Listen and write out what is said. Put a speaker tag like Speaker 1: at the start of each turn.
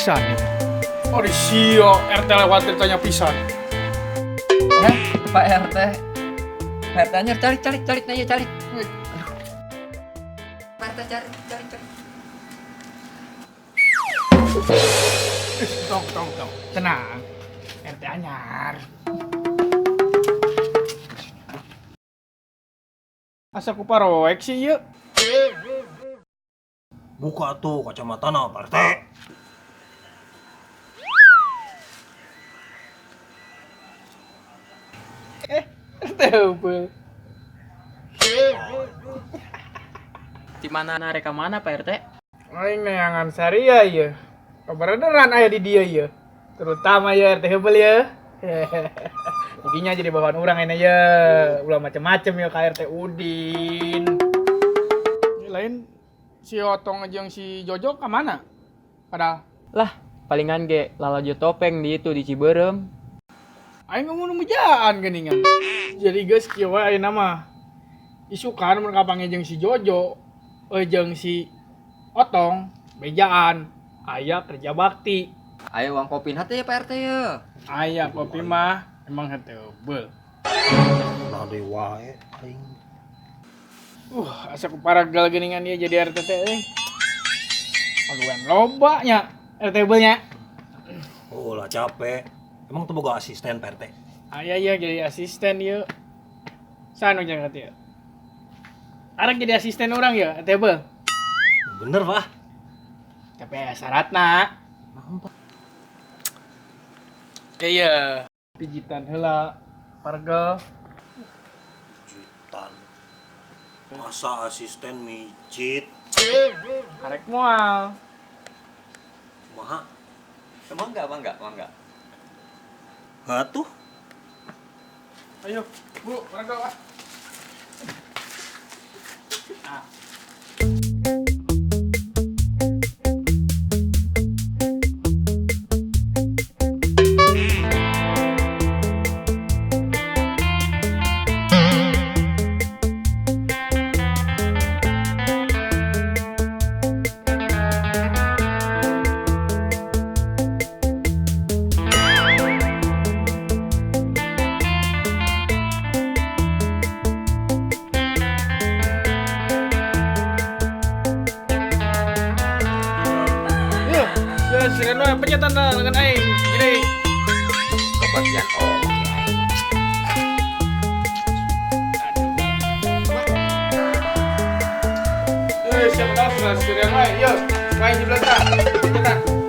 Speaker 1: pisan ya. Oh, di sio RT lewat ceritanya pisan.
Speaker 2: Pak RT. Pak RT anyar calik calik calik nanya calik. Pak RT cari cari cari.
Speaker 1: Tong tong tong. Tenang. RT anyar. Asa ku paroek sih ieu.
Speaker 3: Buka tuh kacamatana Pak RT.
Speaker 1: RT heubeul.
Speaker 2: Di mana reka mana Pak RT?
Speaker 1: Aing neangan saria ieu. Kabeneran aya di dieu ieu. Terutama ya RT heubeul ya. Jadinya jadi bawaan urang ini ya. Ulah macem-macem ya ka RT Udin. Ini lain si Otong jeung si Jojo ka mana? Padahal
Speaker 2: Lah, palingan ge lalajo topeng di itu di Ciberem.
Speaker 1: Aing ngomong bejaan geuningan. Jadi geus kieu we ayeuna mah. Isukan mun kapanggih jeung si Jojo, jeung si Otong, bejaan aya kerja bakti.
Speaker 2: Ayo uang kopi hati ya Pak RT ya.
Speaker 1: Aya kopi mah emang henteu beul.
Speaker 3: Nah deui wae aing.
Speaker 1: Asa ku paragal geuningan ieu jadi RT teh euy. Pagawean loba nya RT beul nya.
Speaker 3: Oh lah capek. Emang tuh boga asisten Pak RT?
Speaker 1: Aya ya jadi asisten ieu. Sanu jangan ieu. Arek jadi asisten orang ya, RT beul.
Speaker 3: Bener Pak.
Speaker 1: Tapi aya syaratna. Iya. Pijitan heula pargel.
Speaker 3: Pijitan. Masa asisten mijit?
Speaker 1: Arek moal.
Speaker 3: Kumaha?
Speaker 2: Emang enggak, emang enggak, emang enggak.
Speaker 3: Hatuh.
Speaker 1: Ayo, Bu, pargel ah. Ah. Yuk, ya si Reno yang penyetan dah dengan aing. Gini.
Speaker 2: Kebagian oke aing.
Speaker 1: Siap dah, si Reno. Yuk, main di belakang. Penyetan.